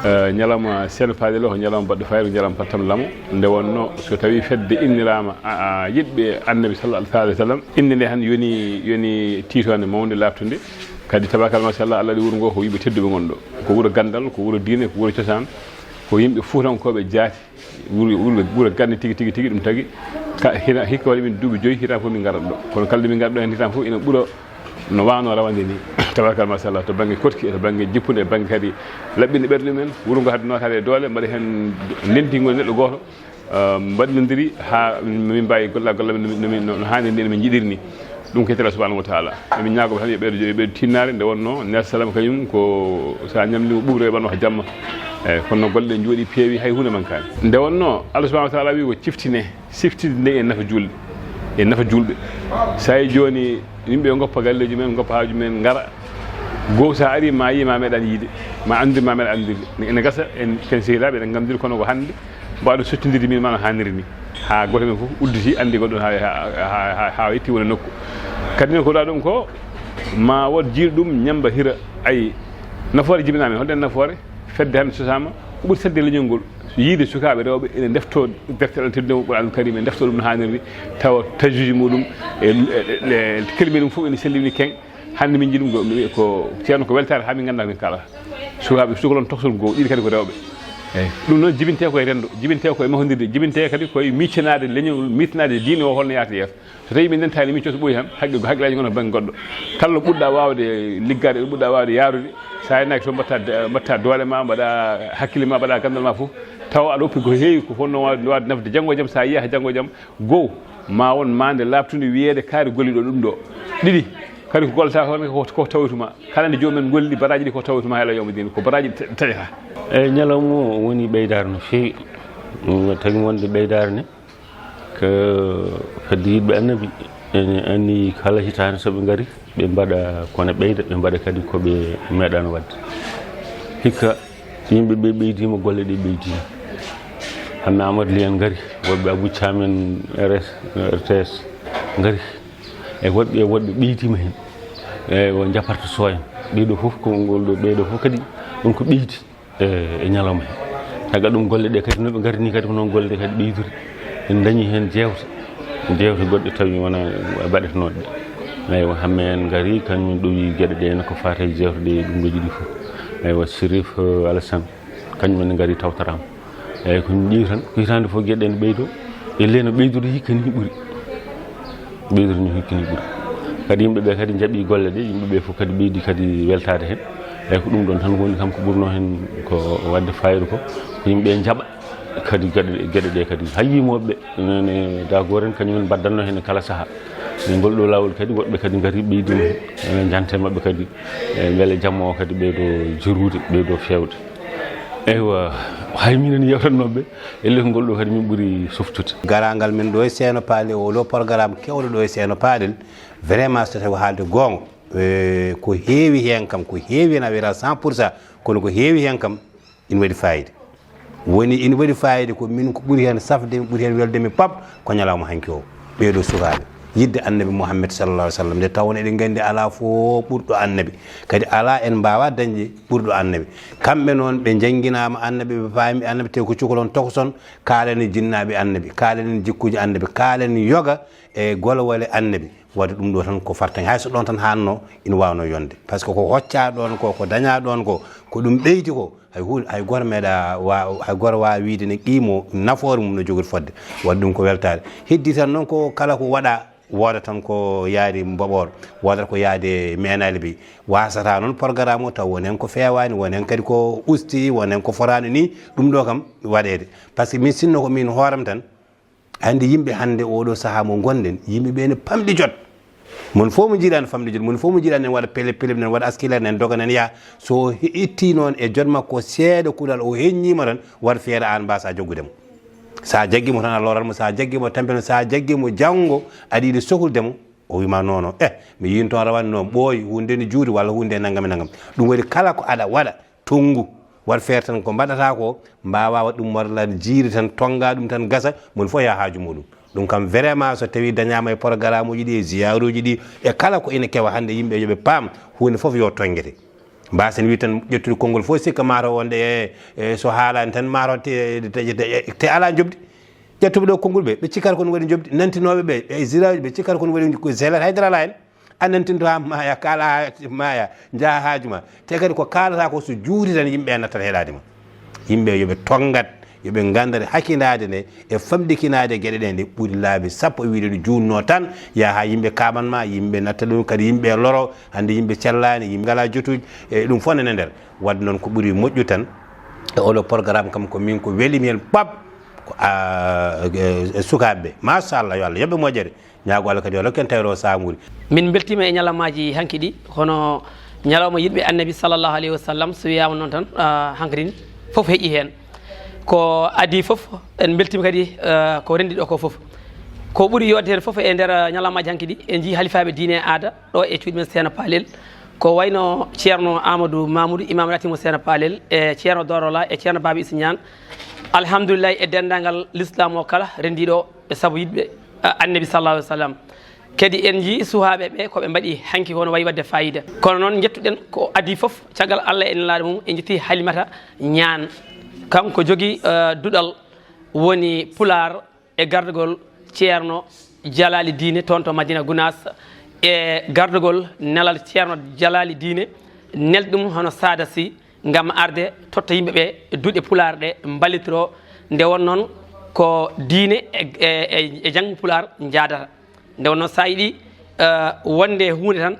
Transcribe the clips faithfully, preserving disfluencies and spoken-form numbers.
Eh, ñalawma Seeno Paali o, ko ñalawma baɗɗo fayida, ko ñalawma pattam lamo. Nde wonnoo, so tawii fedde inniraama, a, a, yiɗɓe Annabi sallallahu alaihi wasallam, innde nde tan yoni, yoni tiitoonde mawnde laaɓtunde. Kadi, tabaarkalla, machallah, Allah waɗi wuro ngo ko yimɓe tedduɓe ngon ɗo. Ko wuro ganndal, ko wuro diine, ko wuro cosaan, ko yimɓe fuutankooɓe jaati. Wuro, wuro, wuro ganndal tigi, tigi, tigi, ɗum tagi. Ka, hina, hikka waɗi min duuɓi joyi, hitaande fof min ngarat ɗo. Kono kala nde min ngarat ɗo heen, hitaande fof ina ɓura no waawno rawande ni. Tabaarkalla, machallah, to bannge koɗki, to bannge jippunde, e bannge kadi laɓɓinde ɓerɗe mumen. Wuro ngo haade nootaade e doole, mbaɗa heen ndentingol neɗɗo gooto, eh, mbaɗnondiri haa min mbaawi golla golle men no, no, no, no haaniri ni, no min njiɗiri ni. Ɗum ko yettira subhanahu wa taala. Emin ñaagoo tan yo ɓeydo, yo ɓeydo tinnaare. Nde wonnoo, Nder Salaam kañum ko so a ñamlii mo ɓuuɓre, ɓan wata jamma. Eyi, kono noon golle ɗe njooɗii, peewi, hay huunde mankaani. Nde wonnoo, Allah subhanahu wa taala wii ko ciftine, siftinde en nafa juulɓe, en nafa juulɓe. So a yii jooni, yimɓe ngoppa galleeji men, ngoppa haaju men, ngara. Goo, so a arii, ma yii, ma meeɗaan yiide, ma anndir, ma meeɗaan anndirde. Ene gasa, en, ken sehilaaɓe, eɗen nganndiri, kono ko hannde mbaawɗen sottindirde min ma no haaniri ni. Haa gooto men fof udditi, anndi goɗɗo haa, haa, haa, haa, haa yetti wona nokku. Kadi noon ko ɗa ɗum ko, ma wood jiiɗo ɗum ñamba hira. Ayi, nafoore jibinaa men, holɗen nafoore? Fedde hannde sosaama, ko ɓuri sadde leñol ngol. Yiide sukaaɓe rewɓe ene ndeftoo defte Allah tedduɗe, Qur'aanul Kariim, ene ndeftoo ɗum no haaniri, tawa tajwiid muɗum e, e, e, e kalimi ɗum fof ene selli, woni keŋ. Hannde min njiɗi ɗum ko, ko ceerno, ko weltaare haa min ngannda ko min kaalata. Sukaaɓe, sukalon toksol goo, ɗiɗi kadi ko rewɓe. Eyi. Ɗum noon jibintee ko e renndo, jibintee ko e mahondirde, jibintee kadi ko e miccanaade leñol, miccanaade diine o holno yaata yeeso. So tawii min ndentaani micco, so ɓooyi tan, haqqe, haqqillaaji ngon ko bannge goɗɗo. Kala ɗo ɓurɗaa waawde liggaade, ɗo ɓurɗaa waawde yaarude, so a yanaaki toon, mbaɗta, mbaɗta doole ma, mbaɗa hakkille ma, mbaɗa ganndal ma fof, tawa aɗa woppi ko heewi, ko fotnoo waawde, waawde nafde janngo e jam, so a yiyaaka janngo e jam, goo, ma won maande laaɓtunde wiyeede kaari golliɗo ɗum ɗo. Ɗiɗi, kadi ko gollata ko, ko, ko tawtuma. Kala nde joomum en golli, baraaji ɗi ko tawtuma hela yawma din, ko baraaji ta-, taƴata. Eyi, ñalawma o woni ɓeydaare no feewi. Ɗum tagi wonde ɓeydaare ne, ko kadi yiɗɓe Annabi, ene anni kala hitaande so ɓe ngari, ɓe mbaɗa kono ɓeyda, ɓe mbaɗa kadi ko ɓe meeɗaano waɗde. Hikka yimɓe ɓe ɓeydiima, golle ɗe ɓeydiima. Hammet Amadou Ly en ngari, woɓɓe Abou Thiam en R S, R T S ngari. E woɗɓe, e woɗɓe ɓeydiima heen. E o japarta sooyan. Ɓee ɗoo fof ko ngol ɗoo, ɓee ɗoo fof kadi ɗum ko ɓeydi e, e ñalawma heen. Caggal ɗum golle ɗe kadi no ɓe ngari ni kadi ko noon golle ɗe kadi ɓeydori. En dañi heen jeewte, jeewte goɗɗe tawi wona baɗetenooɗe ɗe. Eywa, Hammet en ngari, kañum en ɗowi geɗe ɗe no ko faati e jeewte ɗe, ɗum ɗo jiɗi fof. Eywa, Chérif, eh, Alassane, kañum en ngari tawtoraama. Eyyi, ko min ƴeewi tan, ko hitaande fof geɗe ɗe ne ɓeydoo, e le no ɓeydude hikka ni ɓuri. Ɓeydude ni hikka ni ɓuri. Kadi yimɓe ɓe kadi njaɓi golle ɗe, yimɓe ɓe fof kadi ɓeydi kadi weltaade heen. Eyyi, ko ɗum ɗon tan woni kam ko ɓurnoo heen ko waɗde fayida ko, ko yimɓe ɓe njaɓa kadi geɗe, geɗe ɗe kadi. Hay yimooɓe ɓe, ne, ne, Dagor en, kañum en mbaddannoo heen e kala sahaa. E ngol ɗoo laawol kadi, woɗɓe kadi ngari ɓeydiima heen. Ene njante maɓɓe kadi, e mbele jamma o kadi ɓeydo jirude, ɓeydo feewde. Eywa, hay minen yewtannooɓe, e leydi ngol ɗo kadi min ɓuri softude. Garaangal men ɗo e Seeno Paali o, ɗo programme keewɗo ɗo e Seeno Paali, vraiment, so tawi haalde goonga, eh, ko heewi heen kam, ko heewi heen a wiyata cent pour cent, kono ko heewi heen kam, ina waɗi fayida. Woni ina waɗi fayida, ko min ko ɓuri heen safde mi, ɓuri heen welde mi pap, ko ñalawma hanki o. Ɓeeɗo sukaaɓe, yiɗde Annabi Muhammad sallallahu alaihi wasallam, nde tawno eɗen nganndi alaa fof ɓurɗo Annabi. Kadi alaa en mbaawaa dañde ɓurɗo Annabi. Kamɓe noon ɓe njannginaama Annabi, ɓe paami Annabi, te ko cukalon tokoson, kaalani jinnaaɓe Annabi, kaalani jikkuuji Annabi, kaalani yoga e golwale Annabi. Wadde ɗum ɗo tan ko fartaŋŋe. Hay so ɗon tan haannoo, ina waawnoo yonde. Par ce que ko hoccaa ɗon ko, ko dañaa ɗon ko, ko ɗum ɓeydi ko, hay huunde, hay gooto meeɗaa wa-, hay gooto waawaa wiyde ne qiimo nafoore mum no jogori fodde. Wadde ɗum ko weltaare. Heddi tan noon ko kala ko waɗaa, wooda tan ko yaari mboɓoor, wooda ko yaade meenaali bi. Waasata noon programme o taw won heen ko feewaani, won heen kadi ko usti, won heen ko fotaani ni, ɗum ɗo kam waɗeede. Par ce que min sinno ko min hooram tan, hannde yimɓe hannde oɗo sahaa mo ngonɗen, yimɓe ɓe ne pamɗi jot. Mon fof mo njiɗaa ne famɗi jot, mon fof mo njiɗaa ne waɗa pele pele, nen waɗa askilaire, nen doga, nen yaha. So he-, itti noon e jot makko seeɗa kuɗal o heññiima tan, waɗ feere aan mbaasa jaggude mo. Sa jaggi mo tan a lorat mo, sa jaggi mo tampere mo, sa jaggi mo janngo aɗa yiɗi sohlude mo, o wiima non non. Eh, mi yiin toon rawane noon ɓooyi, huunde ne juuti walla huunde nanngam e nanngam. Ɗum waɗi kala ko aɗa waɗa, tonngu, waɗ feere tan ko mbaɗataa ko, mbaawaa waɗ ɗum, walla jiiri tan, tonngaa ɗum tan, gasa, moni fof yaha haaju muuɗum. Ɗum kam, vraiment, so tawii dañaama e programme uji ɗi, e ziyaaruuji ɗi, e kala ko ina kewa hannde, yimɓe yo ɓe paam, huunde fof yo tonngete. Mbaasen wiide tan ƴettude konngol fof sikka maato wonde e, e so haalaani tan maato te, te, te, te alaa njoɓdi. Ƴettuɓe ɗo konngol ɓe, ɓe cikkata kon waɗi njoɓdi, nantinooɓe ɓe, e ziraaji ɓe cikkata kon waɗi ko zelat haydara alaa heen. A nantinto haa maaya, kaala haa maaya, njaha haaju ma. Te kadi ko kaalata ko so juuti tan yimɓe nattata heɗaade ma. Yimɓe yo ɓe tonngat, yo ɓe nganndata hakindaade nde e famɗikinaade geɗe ɗe nde ɓuri laabi sappo e wiide ɗo juutnoo tan, yaha haa yimɓe kaaɓan ma, yimɓe natta ɗum, kadi yimɓe loro, hannde yimɓe cellaani, yimɓe ngalaa jotuuji, e ɗum fof nana nder. Waɗde noon ko ɓuri moƴƴu tan, e oɗo programme kam ko min ko weli mi heen pap, ko a, e, e sukaaɓe ɓe. Machallah, yo Allah yoɓ ɓe moƴƴere. Ñaago Allah kadi yo Allah ken tawro saamuri. Min mbeltiima e ñalamaaji hanki ɗi, hono ñalawma yiɗɓe Annabi sallallahu alayhi wa sallam, so wiyaama noon tan, ah, hankadin fof heƴi heen. Ko adii fof, en mbeltiima kadi, ah, ko renndi ɗo ko fof. Ko ɓuri yooɗde heen fof e nder, ah, ñalamaaji hanki ɗi, en njii halifaaɓe diine e aada ɗo e cuuɗi men Seeno Paalel. Ko wayno Ceerno Amadou Mamoudou, Imam Ratib mo Seeno Paalel, e Ceerno Dorola, e Ceerno Baaba Issa Ñaan. Alhamdulillahi, e denndaangal Lislaam o kala renndi ɗo, e sabu yiɗɓe, ah, Annabi sallallahu alayhi wa sallam. Kadi en njii suhaaɓe ɓe ko ɓe mbaɗi hanki ko no wayi waɗde faayiida. Kono noon njettuɗen ko adii fof caggal Allah e nelaaɗo mum, en njetti Halimata Ñaan. Kanko jogii, eh, duɗal woni Pulaar e gardagol Ceerno Jalaali Diine toon to Madina Gunaas e gardagol nelal Ceerno Jalaali Diine neldi ɗum hono saada si ngam arde totta yimɓe ɓe duɗe Pulaar ɗe mballitoro. Nde won noon ko diine e, e, e, e janngo Pulaar njaadata. Nde won noon so a yiɗi, eh, wonde huunde tan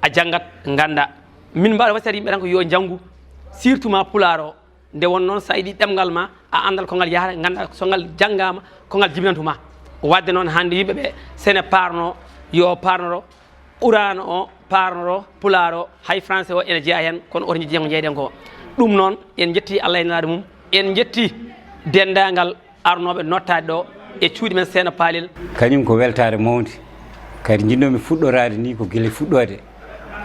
a janngat ngannda. Min mbaɗa wasiyade yimɓe tan ko yo njanngu, surtout ma Pulaar o. Nde won noon so a yiɗi ɗemngal ma a anndat ko ngal yahata, ngannda so ngal janngaama ko ngal jibinantu ma. Waɗde noon hannde yimɓe ɓe sene paarno yo paarnoro Qur'aana o, paarnoro Pulaar o, hay français o ene jeyaa heen, kono oto njiɗ janngo njeyɗen ko. Ɗum noon, en njetti Allah e nelaaɗo mum, en njetti denndaangal arnooɓe nottaade ɗo e cuuɗi men Seeno Paalel. Kañum ko weltaare mawnde, kadi njiɗnoomi fuɗɗoraade ni ko gila fuɗɗoode.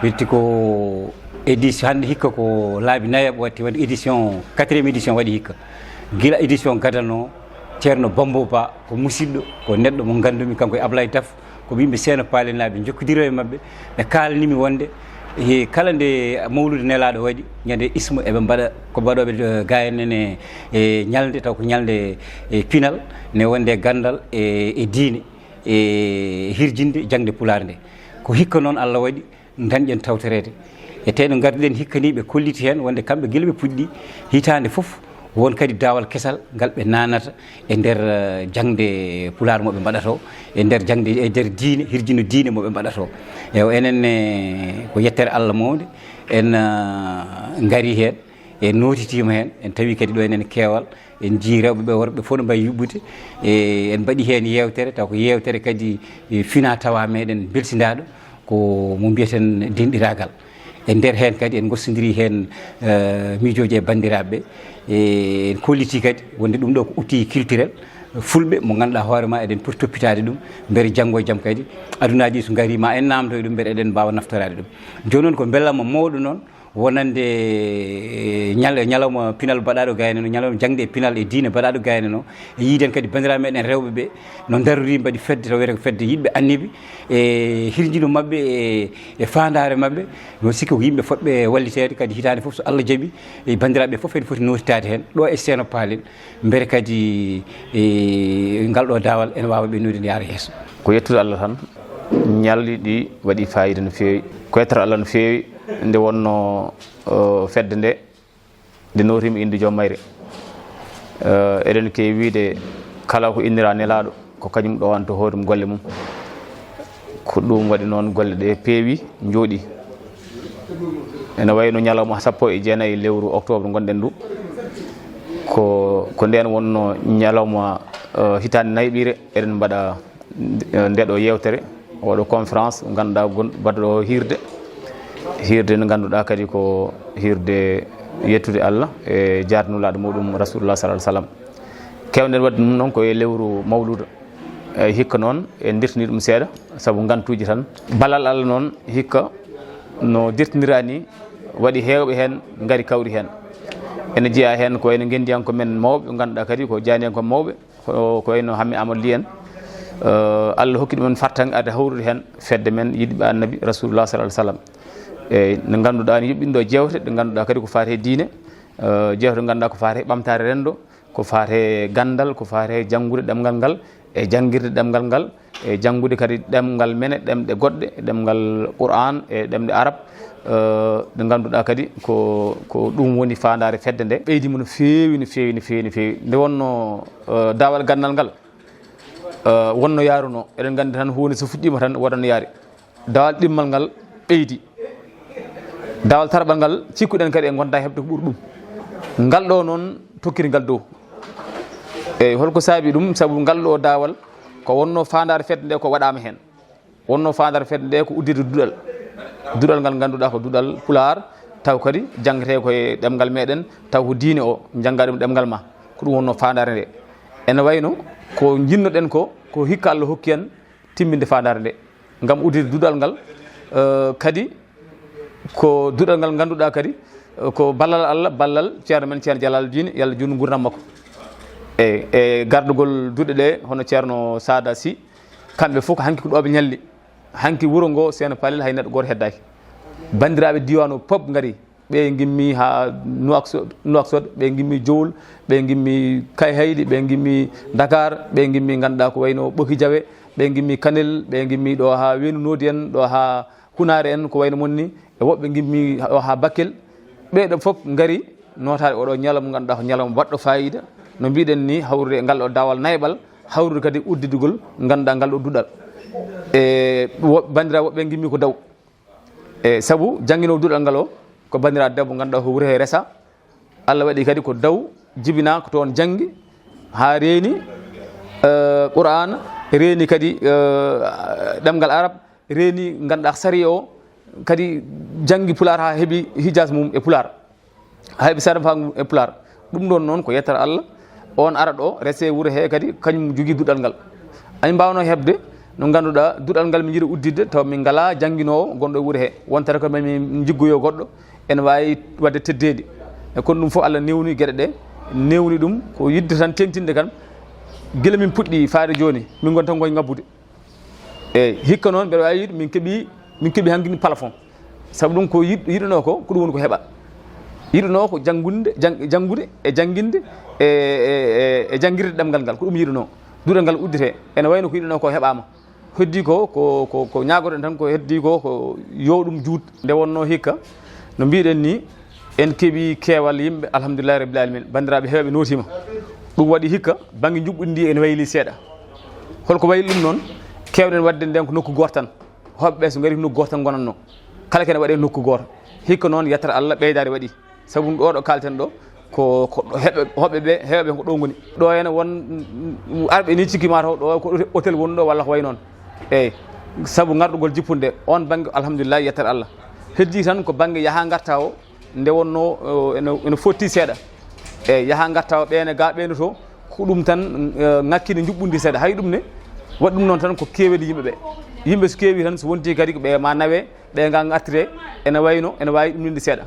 Firti ko édition, hannde hikka ko laabi nayaɓo watti, waɗi édition, quatrième édition waɗi hikka. Gila édition gadano, Ceerno Bambo Ba ko musidɗo, ko neɗɗo mo nganndumi, kanko e Ablaye Daf, ko ɓe yimɓe Seeno Paalenaaɓe, njokkondiral e maɓɓe, ɓe kaalani mi wonde, he, kala nde mawluudu Nelaaɗo waɗi, ñande ismu eɓe mbaɗa, ko mbaɗooɓe, eh, ga en ene, e ñalnde, taw ko ñalnde, e pinal, ne wonde ganndal e, e diine, e hirjinde jaŋde Pulaar nde. Ko hikka noon Allah waɗi, dañɗen tawtoreede. E tee no ngarduɗen hikka ni, ɓe kolliti heen wonde kamɓe gila ɓe puɗɗi hitaande fof, won kadi daawal kesal ngal ɓe naanata e nder, eh, jaŋde Pulaar mo ɓe mbaɗata o, e nder jaŋde, e nder diine, hirjino diine mo ɓe mbaɗata o. E o enen ne, ko yettere Allah mawnde, en, eh, ngari heen, en nootitiima heen, en tawi kadi ɗo enen keewal, en njii rewɓe ɓe, worɓe fof no mbayi yuɓɓude. E en mbaɗi heen yeewtere, taw ko yeewtere kadi, e, fina tawa meɗen beltindaaɗo, ko mo mbiyeten denɗiraagal. E nder heen kadi en ngostondiri heen, eh, miijooji e banndiraaɓe ɓe. E en kolliti kadi wonde ɗum ɗo ko outil culturel fulɓe mo ngannduɗaa hoore ma eɗen poti toppitaade ɗum, mbele janngo e jam kadi adunaaji ɗi so ngari ma en naamndo e ɗum, mbele eɗen mbaawa naftoraade ɗum. Jooni noon ko mbellamma mawɗo noon wonande, eh, ñal-, ñalawma pinal baɗaaɗo gayne no, ñalawma jaŋde e pinal e diine baɗaaɗo gayne no. E yiiden kadi banndiraaɓe meɗen rewɓe ɓe no ndarori mbaɗi fedde, taw wiyete ko fedde yiɗɓe Annabi, e hirjino maɓɓe, e, e faandaare maɓɓe. No sikki ko yimɓe fotɓe walliteede, kadi hitaande fof so Allah jaɓi, e banndiraaɓe fof ene foti nootitaade heen ɗo e Seeno Paalel, mbele kadi, e, ngal ɗo daawal ene waawa ɓennude, nde yaara yeeso. Ko yettude Allah tan, ñalɗi ɗi waɗi faayiida no feewi. Ko yettere Allah no feewi nde wonno, eh, fedde nde, nde nootiima innde joom mayre. Eh, eɗen keewi wiyde kala ko innira Nelaaɗo, ko kañum ɗowanto hoore mum golle mum. Ko ɗum waɗi noon golle ɗe peewi, njooɗi. Ene wayi no ñalawma sappo e jeenayi lewru octobre ngonɗen ndu. Ko, ko ndeen wonno ñalawma, eh, hitaande nayɓiire, eɗen mbaɗa nde ɗo yeewtere, oɗo conférence, ngannduɗaa gon-, baɗɗo ɗo hiirde. Hiirde nde ngannduɗaa kadi ko hiirde yettude Allah e jaarde Nulaaɗo muɗum Rasulullah sallallahu alaihi wasallam. Keewɗen waɗde ɗum noon ko e lewru mawluuda. E hikka noon en ndirtini ɗum seeɗa, sabu ngantuuji tan. Ballal Allah noon hikka no dirtindiraa ni, waɗi heewɓe heen ngari kawri heen. Ene jeyaa heen ko wayno ngenndiyankooɓe men mawɓe, ngannduɗaa kadi ko jaaniyankooɓe mawɓe, ko, ko wayno Hammet Amadou Ly en. Eh, Allah hokki ɗumen fartaŋŋe arde hawrude heen fedde men yiɗɓe Annabi Rasulullah sallallahu alaihi wasallam. E nde ngannduɗaa ne yuɓɓini ɗo jeewte ɗe ngannduɗaa kadi ko faati e diine, eh, jeewte ɗe ngannduɗaa ko faati e ɓamtaare renndo, ko faati e ganndal, ko faati e janngude ɗemngal ngal, e janngirde ɗemngal ngal, e janngude kadi ɗemngal mene, ɗemɗe goɗɗe, ɗemngal Qur'an e ɗemɗe Arab, eh, ɗe ngannduɗaa kadi ko, ko ɗum woni faandaare fedde nde. Ɓeydiima no feewi, no feewi, no feewi, no feewi. Nde wonno, eh, daawal ganndal ngal, eh, wonno yaarunoo. Eɗen nganndi tan huunde so fuɗɗiima tan waɗa no yaari. Daawal ɗimmal ngal ɓeydi. Daawal tataɓal ngal cikkuɗen kadi en ngonta heɓde ko ɓuri ɗum. Ngal ɗo noon tokkiri ngal dow. Eyi, holko saabi ɗum? Sabu ngal ɗo daawal ko wonno faandaare fedde nde ko waɗaama heen. Wonno faandaare fedde nde ko udditde duɗal. Duɗal ngal ngannduɗaa ko duɗal Pulaar, taw kadi janngetee ko e ɗemngal meɗen, taw ko diine o, njanngaa ɗum ɗemngal ma. Ko ɗum wonno faandaare nde. Ene wayno ko njiɗnoɗen ko, ko hikka Allah hokki en timminde faandaare nde. Ngam udditde duɗal ngal, eh, kadi ko duɗal ngal ngannduɗaa kadi, eh, ko ballal Allah, ballal Ceerno men Ceerno Jalal Diine, yo Allah juutnu nguurndam makko. E, e gardugol duɗe ɗe, hono Ceerno Saada Sy, kamɓe fof ko hanki ko ɗo ɓe ñalli. Hanki wuro ngo, Ceerno Palel, hay neɗɗo gooto heddaaki. Banndiraaɓe diiwaan o pop ngari. Ɓe ngimmi haa Nouakchott, Nouakchott, ɓe ngimmi Jowol, ɓe ngimmi Kayhayɗi, ɓe ngimmi Dakar, ɓe ngimmi ngannduɗaa ko wayno Ɓoki Jawe, ɓe ngimmi Kanel, ɓe ngimmi ɗo haa Weendu Noodi en, ɗo haa Hunaare en, ko wayno mon ni, e woɓɓe ngimmi ɗo haa Bakel. Ɓee ɗo fof ngari nootaade oɗo ñalawma, ngannduɗaa ko ñalawma baɗɗo faayiida, no mbiɗen ni, hawrude e ngal ɗo daawal nayaɓal, hawrude kadi uddidugol, ngannduɗaa ngal ɗo duɗal. E wo-, banndiraaɓe woɓɓe ngimmi ko Daw. E sabu jannginoowo duɗal ngal o ko banndiraaɗo debbo, ngannduɗaa ko wuro he Resa. Allah waɗi kadi ko Daw jibinaa ko toon janngi haa reeni, eh, Qur'aana, reeni kadi, eh, ɗemngal Arab, reeni ngannduɗaa sariya o, kadi janngi Pulaar haa heɓi hijaas mum e Pulaar. Hay ɓe saɗa faam e Pulaar. Ɗum ɗoon noon ko yettere Allah. On ara ɗo, rese wuro he kadi, kañum jogii duɗal ngal. Añi mbaawno heɓde, no ngannduɗaa, duɗal ngal min njiɗi udditde, taw min ngalaa jannginoowo gonɗo e wuro he. Wontere ko min njiggoyo goɗɗo, ene waawi waɗde teddeedi. E kono ɗum fof Allah newni geɗe ɗe, newni ɗum ko yiɗde tan teŋtinde kan. Gila min puɗɗi faade jooni, min ngon tan koye ngabbude. Eyi, hikka noon, mbeɗa waawi wiide min keɓi, min keɓi hanki ni plafond. Sabu ɗum ko yiɗ-, yiɗunoo ko, ko ɗum woni ko heɓa. Yiɗunoo ko janngunde, jang-, janngude e jannginde e, e, e, e janngirde ɗemngal ngal, ko ɗum yiɗunoo. Duɗal ngal udditee, ene wayno ko yiɗunoo ko heɓaama. Heddii ko, ko, ko, ko ñaagoɗen tan, ko heddii ko, ko yo ɗum juut. Nde wonnoo hikka, no mbiɗen ni, en keɓii keewal yimɓe, alhamdulillahi rabbil alamin. Banndiraaɓe heewɓe nootiima. Ɗum waɗi hikka, bannge njuɓɓudi ndi ene wayli seeɗa. Holko wayli ɗum noon? Keewɗen waɗde ndeen ko nokku gooto tan. Hoɓɓe ɓe so ngari ko nokku gooto tan ngonatnoo. Kala kene waɗee nokku gooto. Hikka noon, yettere Allah, ɓeydaare waɗi. Sabu ɗo ɗo kalten ɗo, ko, ko ɗo heɓɓe, hoɓɓe ɓe, heewɓe ko ɗo ngoni. Ɗo heen won, mm, arɓe ni cikki ma taw ɗo ko hôtel woni ɗo walla ko wayi noon. Eyi, sabu ngarɗugol jippunde on bannge, alhamdulillah, yettere Allah. Heddii tan ko bannge yaha ngarta o, nde wonnoo, eh, ene, ene fotti seeɗa. Eyi, yaha ngarta o, ɓeene ga, ɓeene to, ko ɗum tan, eh, ŋakkini njuɓɓundi seeɗa. Hay ɗum ne, waɗi ɗum noon tan ko keewedi yimɓe ɓe. Yimɓe so keewi tan, so wonti kadi ko ɓe ma nawe, ɓe ga ngartire, ene wayno, ene waawi ɗumninde seeɗa.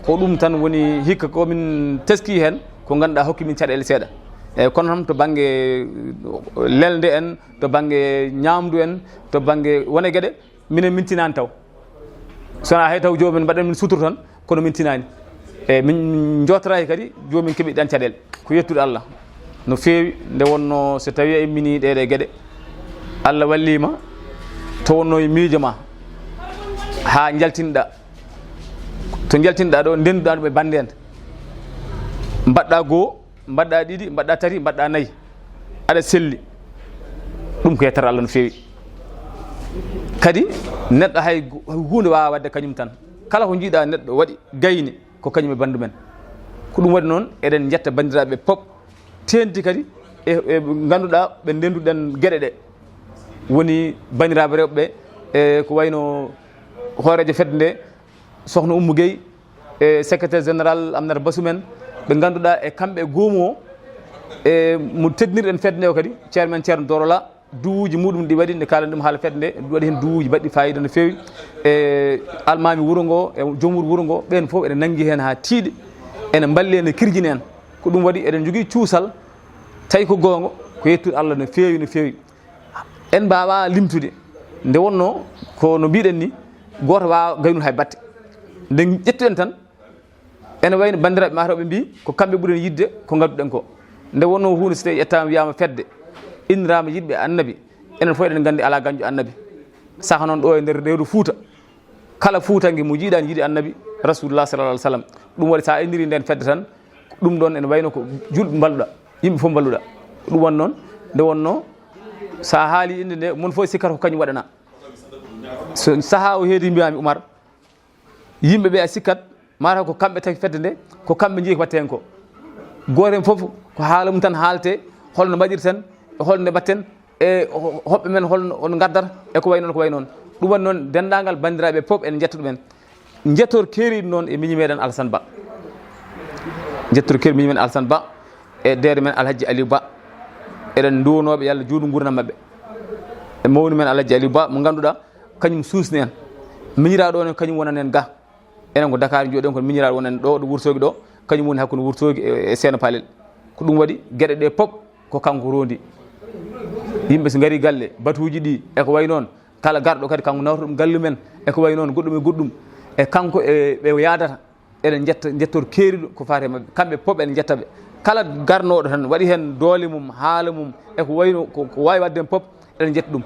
Ko ɗum tan woni hikka ko min teski heen, ko ngannduɗaa hokki min caɗeele seeɗa. Eyi, kono tan to bannge, eh, lelnde en, to bannge ñaamdu en, to bannge wone geɗe, minen min tinaani taw. So wonaa hay taw joomum en mbaɗan min sutur tan, kono min tinaani. Eyi, min, min njootoraaki kadi joomum en keɓi ɗan caɗeele. Ko yettude Allah no feewi, nde wonnoo so tawii a imminii ɗee ɗee geɗe, Allah wallii ma, to wonnoo e miijo ma, haa njaltinɗaa. To njaltinɗaa ɗo, ndennduɗaa ɗum e bannde en. Mbaɗɗaa goo, mbaɗɗaa ɗiɗi, mbaɗɗaa tati, mbaɗɗaa nayi. Aɗa selli. Ɗum ko yettere Allah no feewi. Kadi, neɗɗo hay gu-, huunde waawaa waɗde kañum tan. Kala ko njiiɗaa neɗɗo waɗi, gayni, ko kañum e banndu men. Ko ɗum waɗi noon, eɗen njetta banndiraaɓe pop, teeŋti kadi e, e ngannduɗaa ɓe ndennduɗen geɗe ɗe. Woni banndiraaɓe rewɓe ɓe, e ko wayno hooreejo fedde nde, Sokhna Oumou Gueye, e secrétaire général Aminata Bassou men, ɓe ngannduɗaa e kamɓe e goomu o, e mo teddinirɗen fedde nde o kadi, chairman Ceerno Doro Lah, duwuuji muɗum ɗi waɗi, nde kaalen ɗum haala fedde nde, waɗi heen duwuuji baɗɗi faayiida no feewi. E almaami wuro ngo, e joom wuro wuro ngo, ɓeen fof ene nanngi heen haa tiiɗi, ene mballi en, e kirjini en. Ko ɗum waɗi eɗen njogii cuusal, tawi ko goonga, ko yettude Allah no feewi, no feewi. En mbaawaa limtude. Nde wonnoo ko no mbiɗen ni, gooto waawaa gaynude hay batte. Nde ƴettuɗen tan, ene wayno banndiraaɓe maataw ɓe mbii ko kamɓe ɓuren yiɗde ko ngadduɗen ko. Nde wonnoo huunde so tawii ƴettaama wiyaama fedde, inniraama yiɗɓe annabi, enen fof eɗen nganndi alaa gañjo annabi. Saka noon ɗo e nder reedu Fuuta, kala fuutanke mo jiiɗaani yiɗi annabi rasulullah sallallahu alaihi wasallam. Ɗum waɗi so a inniri nden fedde tan, ɗum ɗon ene wayno ko julɓe mballuɗa, yimɓe fof mballuɗa. Ɗum won noon, nde wonnoo so a haali innde nde, mon fof sikkata ko kañum waɗana. So sahaa o heedi mbiyaami Umar, yimɓe ɓe a sikkat mataw ko kamɓe tagi fedde nde, ko kamɓe njeyi ko watte hen ko. Gooto hen fof ko haala mum tan haalte, holno mbaɗirten, e holno nde mbatten, e ho- hoɓɓe men holno on ngaddata, e ko way noon ko way noon. Ɗum waɗi noon denndaangal banndiraaɓe fof en njetto ɗumen. Njettor keeriɗo noon e miñi meɗen Alsan Ba. Njettor keeriɗo miñi men Alsan Ba e deere men Alhaji Aliou Ba. Eɗen nduwanooɓe yalla juuɗo nguurndam maɓɓe. E mawni men Alhaji Aliou Ba mo ngannduɗaa kañum suusni en. Miñiraaɗo o ne kañum wonani en ga. Enen ko Dakar njoɗen kono miñiraaɗo wonani ɗo ɗo Wurtoogi ɗo, kañum woni hakkunde Wurtoogi e e Seeno Palel. Ko ɗum waɗi geɗe ɗe pop ko kanko rondi. Yimɓe so ngari galle, batuuji ɗi e ko way noon, kala garɗo kadi kanko nawta ɗum galle men e ko way noon, goɗɗum e goɗɗum. E kanko e ɓe yaadata, eɗen njetta, njettor keeriɗo ko faati e maɓɓe. Kamɓe pop eɗen njetta ɓe. Kala garnooɗo tan waɗi heen doole mum, haala mum e ko wayno ko ko waawi waɗde heen pop, eɗen njetta ɗum.